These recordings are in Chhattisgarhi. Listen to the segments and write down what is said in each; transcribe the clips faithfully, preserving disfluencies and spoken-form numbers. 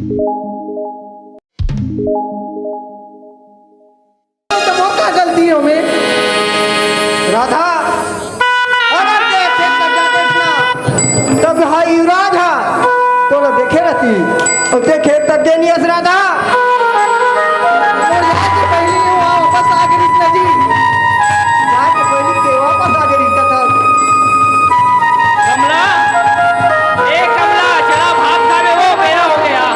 तो मोर का गलती हे ओमे? राधा, अगर ते खेत तक जातेस ना, तब भाई युवराज हा तोला देखे रहती। अउ ते खेत तक गे नइ हस राधा। मोर जाए के पहिली वो वापस आ गे रहिस ना जी। जाए के पहिली ते वापस आ गे रहिस था। कमला, ए कमला, चला भात खाबे, वो बेरा हो गया।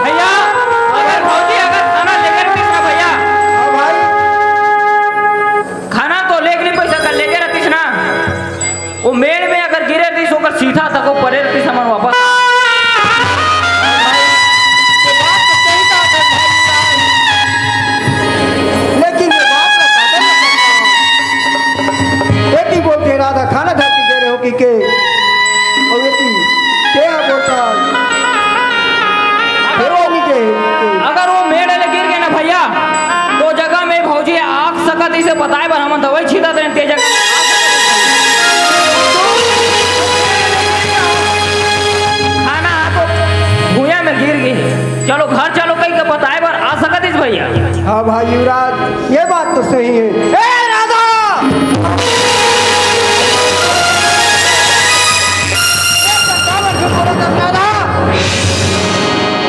भैया, अगर भौजी अगर खाना लेकर के ना भैया, हाँ भाई। खाना तो लेके नहीं पैसा कर लेके रहतीस ना, वो मेड़ में अगर गिरे रहिस, ओकर सीधा तक वो परे रहिस, हमन वापस। ये बात तो सही बात है भाई, लेकिन ये बात मैं काटे ना सकता हूँ। बेटी बोलते राधा खाना धर के गे रहे हो कि के? और बेटी, क्या बोलता? फिर वो नहीं के। अगर वो मेड़ ले गिर गे ना भैया, तो जगह में भौजी आग सकत इसे बताए बर हमन दवाई छीटत रहेन, ते जगह खाना हा तो भुइयां में गिर गे। चलो घर चलो कहिके बताए बर आ सकत इस भैया। हाँ भाई युवराज, ये बात तो सही है। ए राधा! काबर झूठ बोलत हस राधा?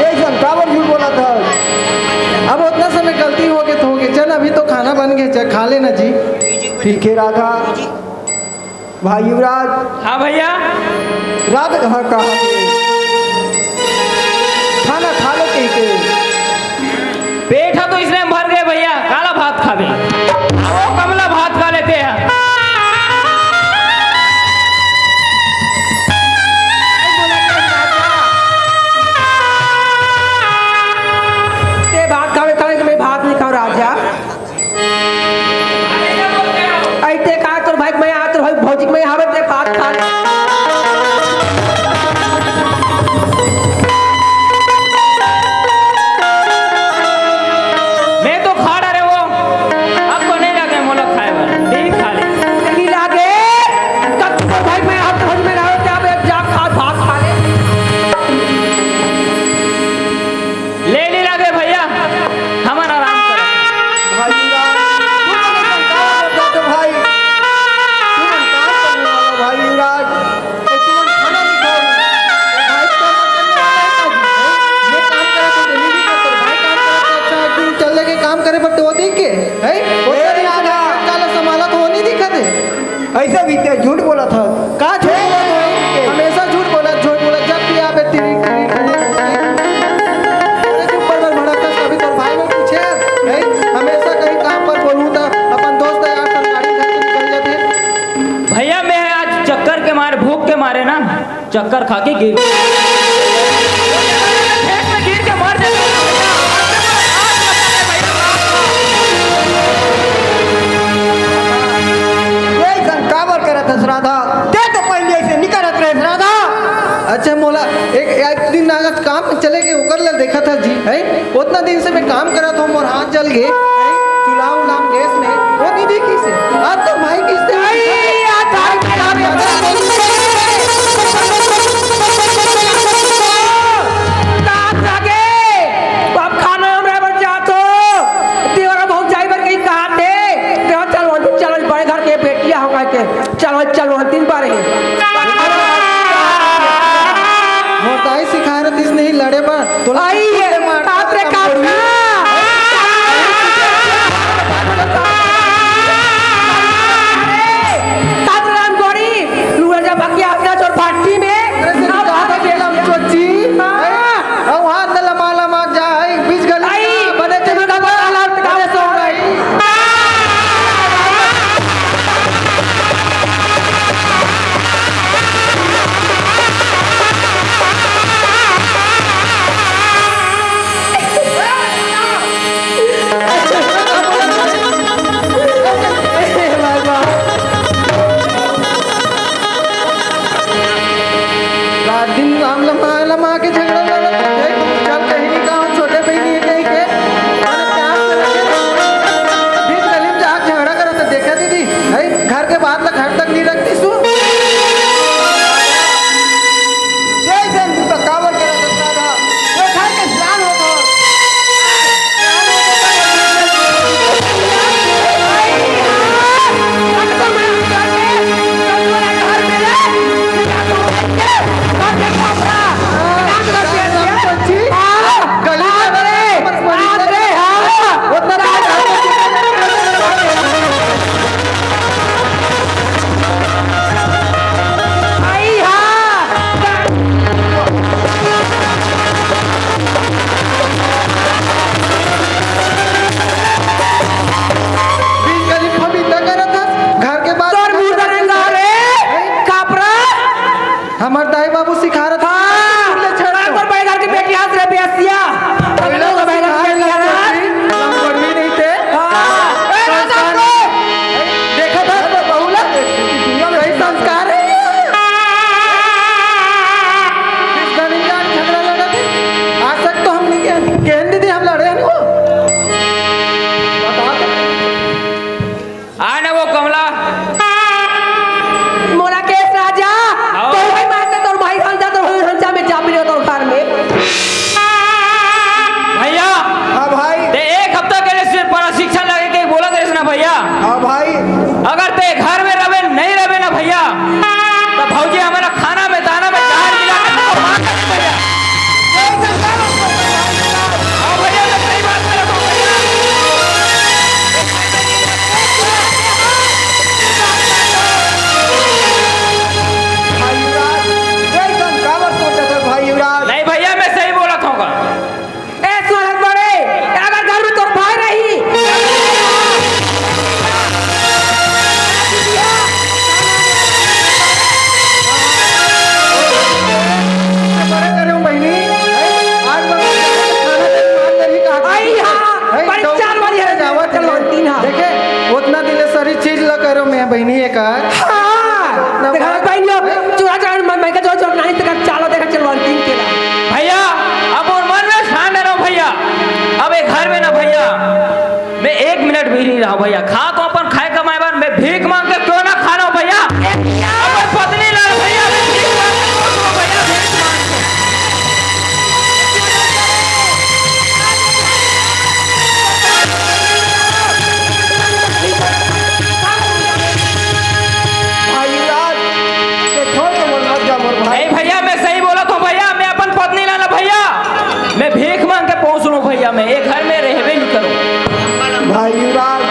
ए जन काबर झूठ बोलत हस? अब ओतना समय गलती हो गे तो हो गे। चल अभी तो खाना बन गे, चल खा लेना जी। ठीक है राधा। भाई युवराज। हाँ भैया। राधा कहाँ, कहाँ थे? खाना खा लो कहिके। पेट हा तो इसने भर गे भैया, काला भात खाबे। वो कमला भात खा लेते हैं। ते भात खाबे तब मैं भात नहीं खाऊं राजा। अइते का तोर भाई के मैं आ, तोर भाई भौजी के मैं आवे ते भात खा। मैं तो खा रहा रे वो, अब तो नहीं लगे मोला खाए बर, नहीं खा ले। नहीं लागे, तब तोर भाई के मैं आ, तोर भाई के मैं आवे ते अब एक जा खा, भात खा ले। ले ली लागे भैया, हमन आराम कर। भाई राम, तू मन एकदम का हो जाते भाई? तू मन काम करने वाला भाई युवराज, ए, तू मन खाना नहीं खाओ। भाई काम करने वाला है ना जी? ये काम करे तो delivery का, तो भाई काम करे तो अच्छा, एक दिन चल लेके काम करे पर तो वो देख के, है? वो ए, तेरे राधा। काला संभाला तो वो नहीं दिखा दे। ऐसे भी ते झूठ बोलत हस। का झूठ बोलत हस? हमेशा झूठ बोलत, झूठ बोलत, जब भी आबे तिरिक, तिरिक, तिरिक, तिरिक। अरे चुप कर, बड़ भड़कस, कभी तोर भाई में पूछे, नहीं? हमेशा कहीं काम पर बोलूं त अपन दोस्त यार संग गाड़ी धर के निकल जाथे। भैया, मैं आज चक्कर के मारे, भूख के मारे ना, चक्कर खा के गिर गया। खेत में गिर के मर जाता। ये संग काबर करत हस राधा? ते तो पहले ऐसे नहीं करत रहे राधा। अच्छा मोला एक, एक दिन नागत काम में चले गए, ओकर ला देखा था जी, है? उतना दिन से मैं काम करत हूँ, मोर हाथ जल गए, हैं? चूल्हा उल्हा में गैस में, वो नहीं देखी से। अब तो भाई किससे आई, आ, धान के नाम पे। काट लागे, अब खाना हमरा बर जात हो, तेरा भौजाई बर कहीं कहा थे, तेरा चल, चल, बड़े घर के बेटिया हो कह के, चल, चल, तीन बार है। मोर दाई सिखाए रहिस नहीं लड़े बर, तोला आई कुत्ते है, मार बाप रे, काम करी। काका। अरे, सात राम गोरी, लूरा जब अकिया अपना चोर पार्टी में, अरे, से अब कहा था आगे बेला चोची? हाँ। अब वहाँ से लमा लमा जा, है, बीच गली आई, में बने चली चली का बता, हालत का बने सो रही। रात दिन काम लमा लमा के झगड़ा लड़त हे। चल कहीं नहीं कहा, छोटे बहिनी है कहीं के। अरे प्यार से रखे। बीच गली में जाके झगड़ा करत हे, देखा दीदी, है घर के बात ला घर तक नहीं रखती सु। बाबू सिखा रहा था। हाँ, ले छेड़ दो। पर बड़े घर की बेटी हाथ रे बेसिया। पहले तो बड़े घर की बेटी हाथ। हम गर्मी नहीं थे। हाँ। ए, राजा को। देखा था तो बहू ला। सही संस्कार है। इस गणित जान झगड़ा लगा थे। आज तक तो हमने क्या, कहने दीदी हम लड़े हैं वो। बता दे। आ ना वो कमला। मोरा केस राजा, आओ। तोर भाई मारते, तोर भाई हंसा, तोर भाई हंसा में जा मिले तोर घर में। भैया, हाँ भाई। ते एक हफ्ता के लिए सिर्फ प्रशिक्षण लगे के बोला तेरे से ना भैया। हाँ भाई। अगर ते घर में रहे, नहीं रहे ना भैया, तो भौजी हमारा खाना में, दाना में जहर मिला के तुमको मार देंगे भैया। हाँ भैया, मैं सही बात कर रहा हूँ भैया। भाई युवराज, ये ऐसन काबर सोचत है भाई युवराज? नहीं भैया, मैं सही बोलत हूँ। ए सोनल बड़े, अगर घर में तोर भाई रही, बड़े करे हूँ बहिनी। आज बड़ा खाना दे, मार दे, कहा आई हाँ, है, बड़ी डॉक्टर चाल वाली है, जावत है। चलवंती ना। देखे, उतना दिले सारी चीज ला करो मैं बहिनी एक आध। हाँ, ना देखा बात। बहिनी, चूड़ा चढ़ा, मैं, मैं का जो चढ़ना नहीं, तेरा चालो देखा चलवंती के ला। भैया, अब और मन में शांत रहो भैया। अब एक घर में ना भैया, मैं एक मिनट भी नहीं रहा भैया। खा तो अपन खाए कमाए बार, मैं भीख मांग के क्यों ना खा रहा हूँ भैया? अपन पत्नी ला भैया, मैं भीख मांग के क्यों खाऊं भैया, भीख मांग के। भाई राज, ये छोड़ के बोल मत जा मोर भाई। नहीं भैया, मैं सही बोला तो भैया, मैं अपन पत्नी ला ना भैया, मैं भीख मांग के पहुंच लूं भैया, मैं ये घर में रहबे नहीं करूं। भाई युवराज,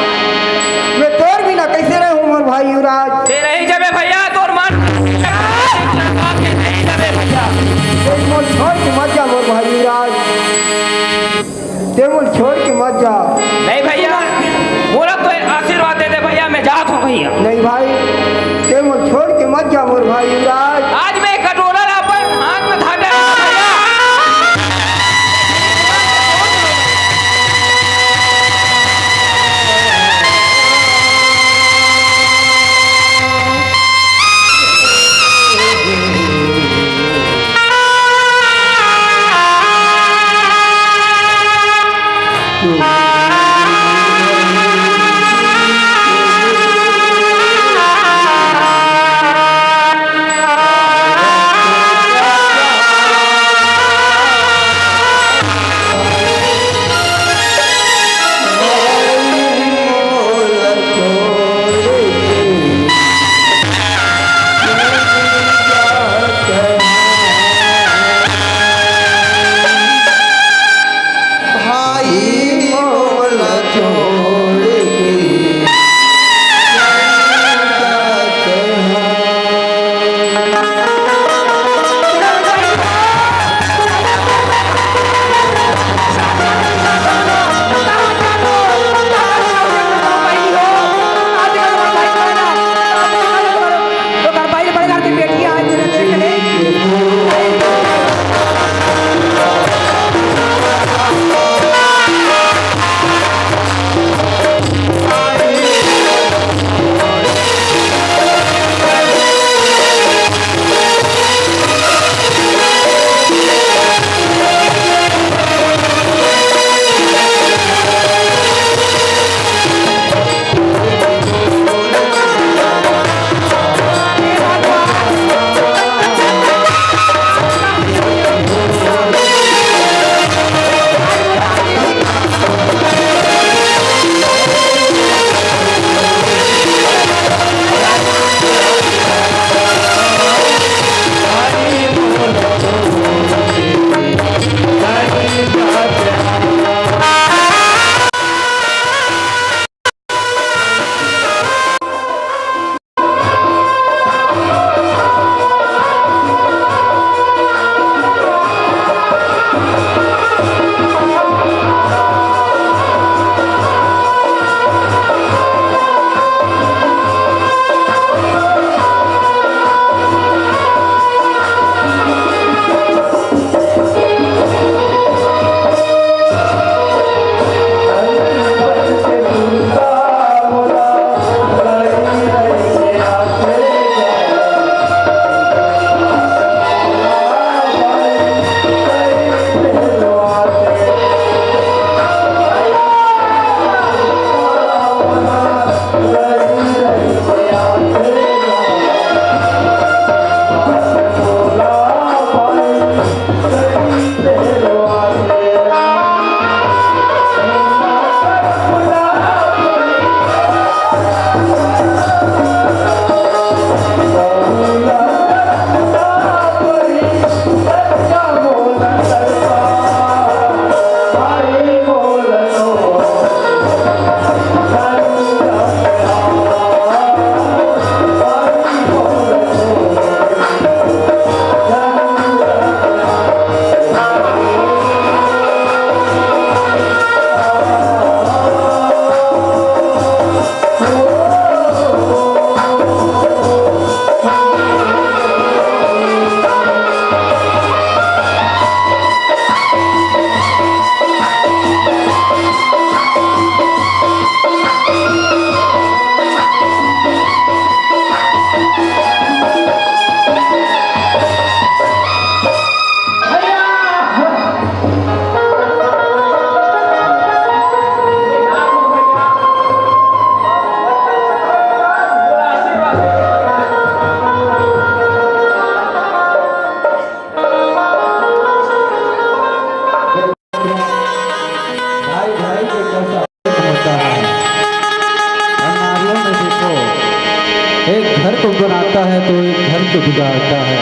जाता है।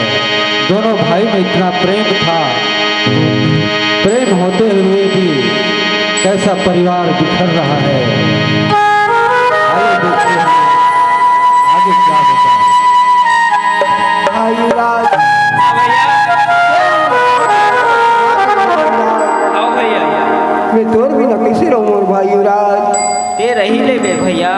दोनों भाई में इतना प्रेम था, प्रेम होते हुए भी कैसा परिवार बिखर रहा है। आइए देखते हैं आगे क्या होता है। भाई राज। हाँ भैया। हाँ भैया। मैं तोर बिना कैसे रहूं मोर भाई राज? ते रही लेबे भैया।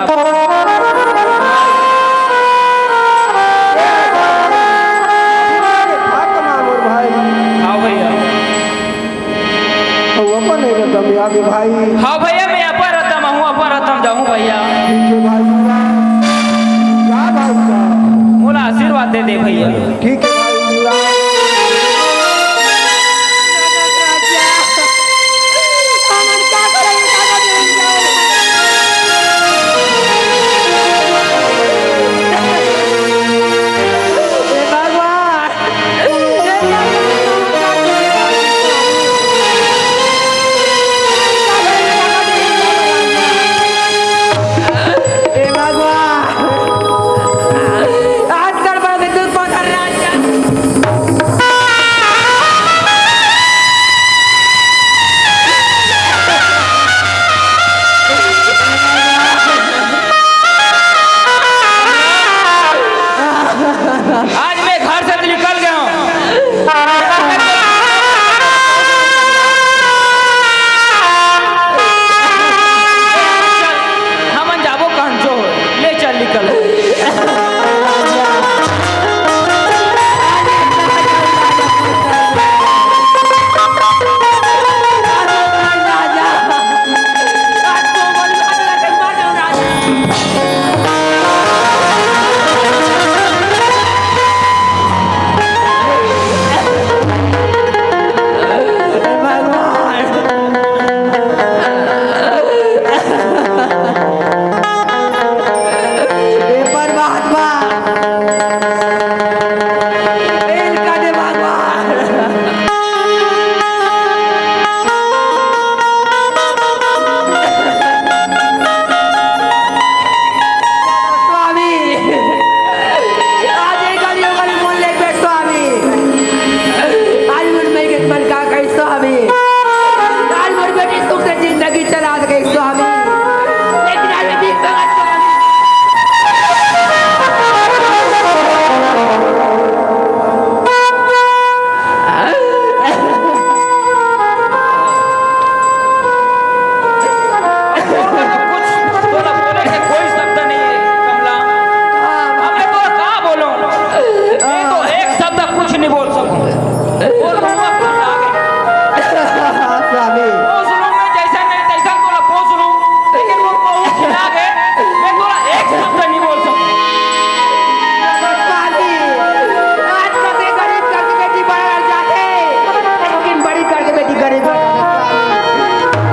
हाँ भैया। अउ अपन एगो दम आगे भाई। हाँ भैया, मैं अपन रतम आहूँ, अपन रतम जाहूँ भैया। ठीक है भाई, जा भाई जा। मोला आशीर्वाद दे दे भैया। ठीक है भाई, जा। आज मैं घर से तो निकल गया हूँ। हमन जाबो कहन जो, ले चल निकल। स्वामी, आज एक गली गली बोल ले बे स्वामी। आज मोर मइके मन का कही स्वामी। आज मोर बेटी सुख से जिंदगी चला सके स्वामी। लेकिन आज मैं भीख मांगा स्वामी। कुछ तोला बोले के कोई शब्द नहीं है, कमला। अब मैं तोला का बोलूं? मैं तो एक शब्द कुछ नहीं बोल सकूं। बोल, बोल, बोल, बोल, आगे। स्वामी। बोल, सुनो, मैं जैसा नहीं, तैसा तोला बोल, सुनो। लेकिन वो बहुत खिला गए, मैं तोला एक शब्द नहीं बोल सकूं। स्वामी, आज कते गरीब घर के बेटी बड़ा लड़ जाथे, लेकिन बड़ी घर के बेटी गरीब बन जाथे, स्वामी।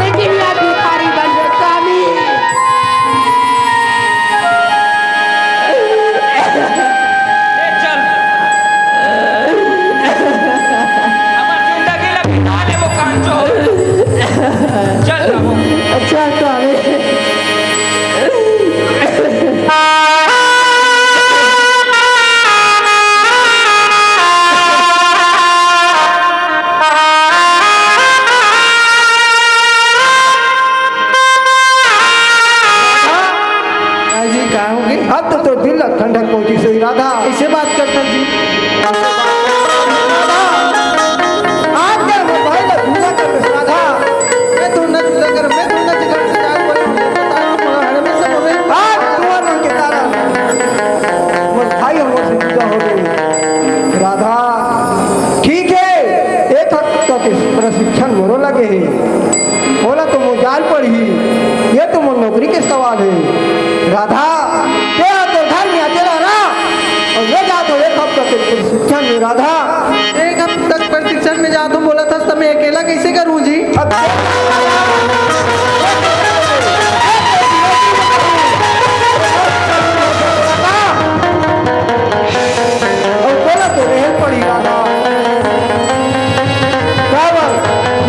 लेकिन ये भिखारी बन गए, स्वामी। ले चल। हमर जिंदगी ला बिता ले वो कांचो। चल बाबू। अच्छा, स्वामी। राधा जी, का हो गे? अब तो तोर दिल ला ठंडक पहुंचिस होही राधा। कइसे बात करथस जी? आज के मोर भाई ला पूजा कर दे राधा। मैं तो नच लगर, मैं तो नच घर से जाए कोई नहीं पता, तुम्हारा घर में सब होवे। आज तुम्हारा नाम के तारा। मोर भाई हमर से जुदा हो गई। राधा, ठीक है, एक हफ्ता के प्रशिक्षण मोरो लगे हे। ओला तो मोर जान पड़ही, ये तो मोर नौकरी के सवाल हे। राधा, तेरा तो घर में अकेला रहा और ले जा तो एक हफ्ता के प्रशिक्षण में राधा। एक हफ्ता तक प्रशिक्षण में जाथों बोलत हस, त मैं अकेला कैसे करूं जी? अब अउ तोला तो रेहे ल पड़ही राधा। काबर?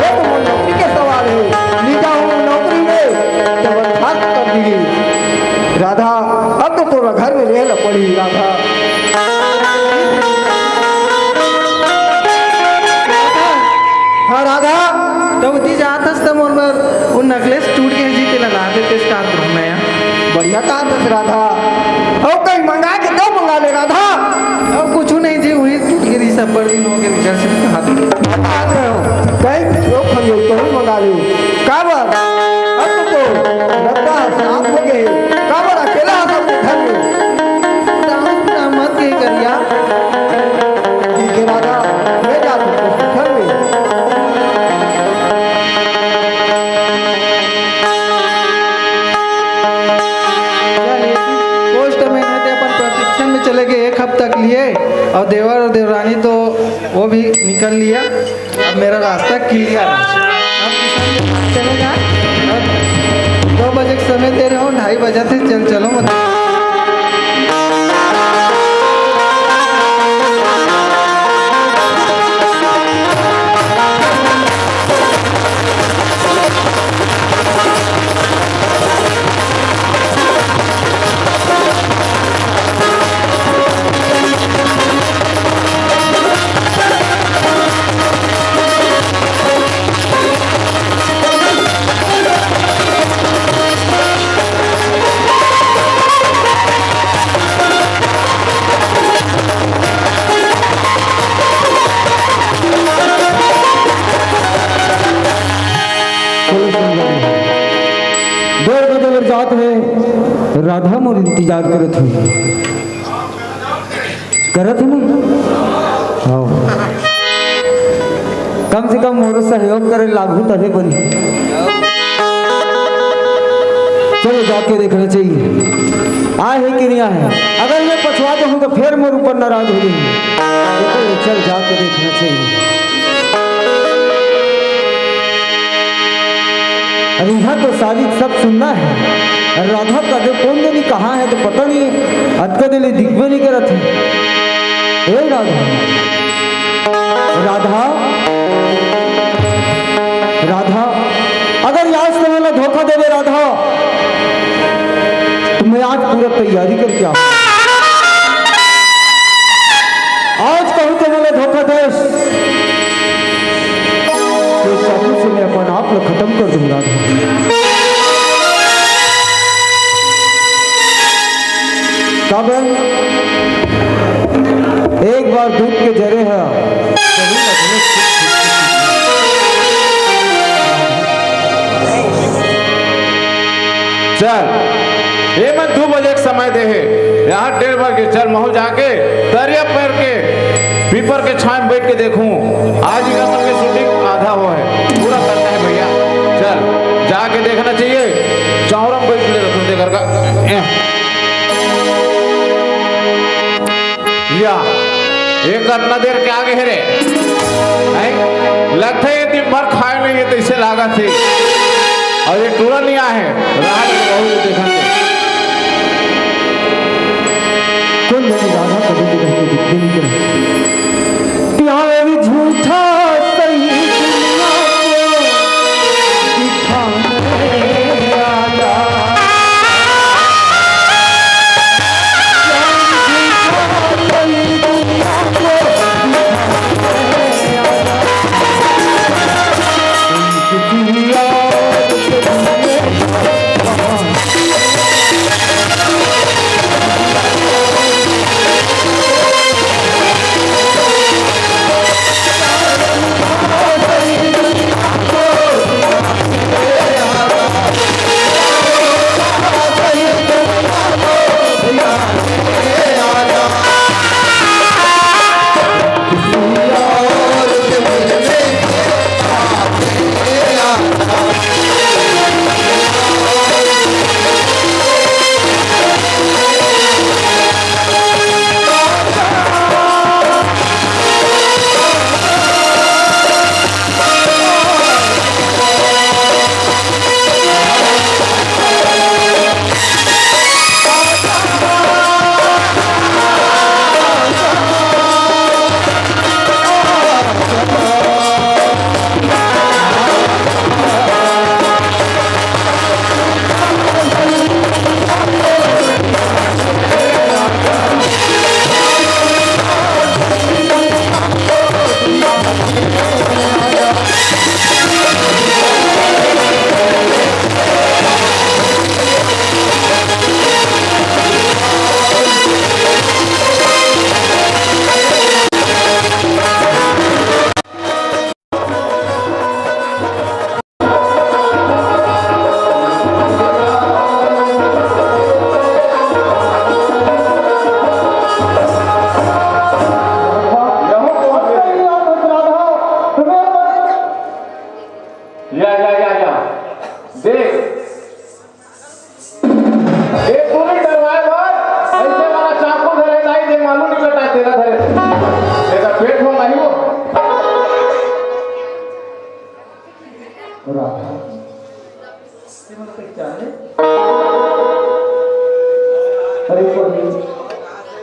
ये तो मोर नौकरी के सवाल हे। नी जाहूं नौकरी में, त बर्खास्त कर दिही। राधा, अब तो तोला घर में रेहे ल पड़ही राधा। त ओती जात हस त मोर बर वो necklace टूट गे हे जी, तेला ला देतेस का तुम नया? बढ़िया कहा दस राधा। अउ कहीं मंगा के दो, मंगा ले राधा। अउ कुछ नहीं जी, वही टूट गे रही, सब बड़ दिन हो गए, घर से हाथ। बात रहे हो, कहीं कुछ लोग खड़ी हो, तो ही मंगा ले। काबर? अब तो लगता है सात बजे। काबर अकेला है सबके घर में? उदास, उदास मत के करिया। ठीक है राधा, मैं जाता हूँ घर में। चल, ये पोस्ट में ना ते अपन प्रशिक्षण में चले गए एक हफ्ता के लिए, और देवर और देवरानी तो वो भी निकल लिया। अब मेरा रास्ता clear है। अब किसान के पास चले जा, अब दो बजे के समय दे रहे हो, ढाई बजे थे, चल चलो मत। डेढ़ बजे बर जात हे, राधा मोर इंतजार करत होही। करत हे ना? हाँ। कम से कम मोरो सहयोग करे लागू तभे बनी। चलो जाके देखना चाहिए, आए हे कि नहीं आए हे। अगर मैं पछुआ जाहूँ तो फिर मोर ऊपर नाराज हो जाएगी। चल जाके देखना चाहिए। अब यहाँ तो सारी सब सुनना है। राधा का जो कौन जनी कहाँ है तो पता नहीं, अतका दिन ले दिखबे नहीं करत है। ए राधा, राधा, राधा, अगर आज तो मोला धोखा देबे राधा, तो मैं आज पूरा तैयारी करके आऊँ। आज कहूँ तो मोला धोखा देस, तो चाकू से मैं अपन आप ला खत्म कर दूंगा। काबर? एक बार दूध के जरे है। चल, ये मन दू बजे के समय दे हे, यहाँ डेढ़ बज गे। चल, महू जाके दरिया पैर के पीपर के छाँय में बैठ के देखूं। आज ही का संगे shooting आधा हुआ है, पूरा करना है भैया। चल, जाके देखना चाहिए। चौरा में बैठ ले रखो, देख कर का। ए। या, ये कतना देर के आगे है रे? हैं? लगता है ये दिन भर खाए नहीं है, तो इसे लागत है। और ये टूरा नहीं आए हैं, रात में बहुत देखा थे। कौन बनी राधा कभी भी रहते दिखते नहीं थे। प्यार झूठा सही दुनिया को दिखाने वाला।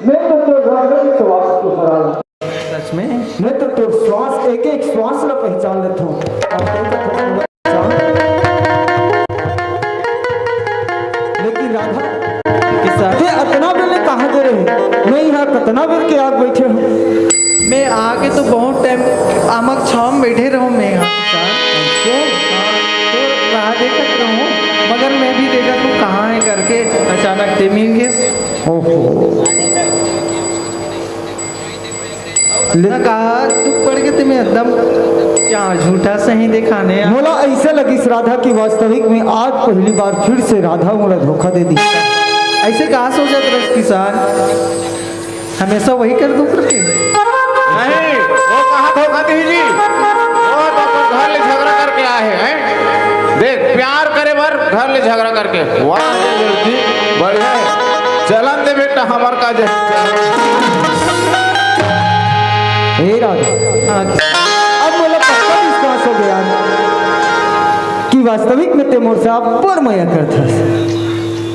मैं तो तोर रग रग के श्वास को हराल। सच में? मैं तो तोर श्वास, एक एक श्वास ला पहचान लेथों। अब तोर का पहचान। लेकिन राधा, किसान, ते अतना बेर ले कहाँ गे रहे? मैं यहाँ कतना बेर के आग बैठे हूँ। मैं आके तो बहुत टाइम आमक छाव में बैठे रहूँ मैं यहाँ, किसान। हाँ, तो राह देखत रहूँ, मगर मैं भी देखत हूँ कहाँ है करके अचानक ते मिल गे। ओहो। ना कहा दुख पड़ के तुम्हें एकदम क्या झूठा सही दिखाने। मोला ऐसा लगिस राधा कि वास्तविक में आज पहली बार फिर से राधा मोला धोखा दे दी। ऐसे कहा सोचत रहे किसान, हमेशा वही कर दुख रखे। नहीं, वो कहाँ धोखा दी जी? वो तो अपन घर ले झगड़ा करके आए हैं, हैं? देख, प्यार करे बर घर ले झगड़ा करके। वाह, ये लड़की बढ़िया है। चलन दे बेटा, हमर का जय। हे राधा, हाँ, अब मोला पक्का विश्वास हो गया कि वास्तविक में ते मोर से बड़ मया करथस।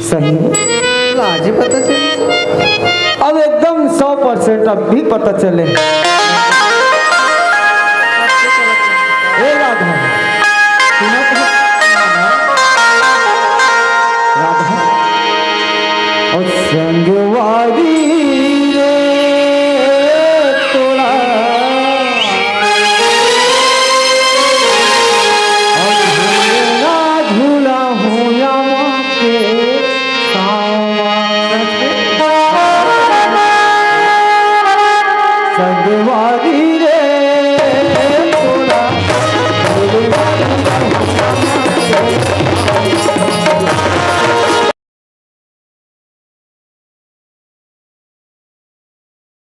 सही में? आज ही पता चली। अब एकदम सौ परसेंट अब भी पता चले।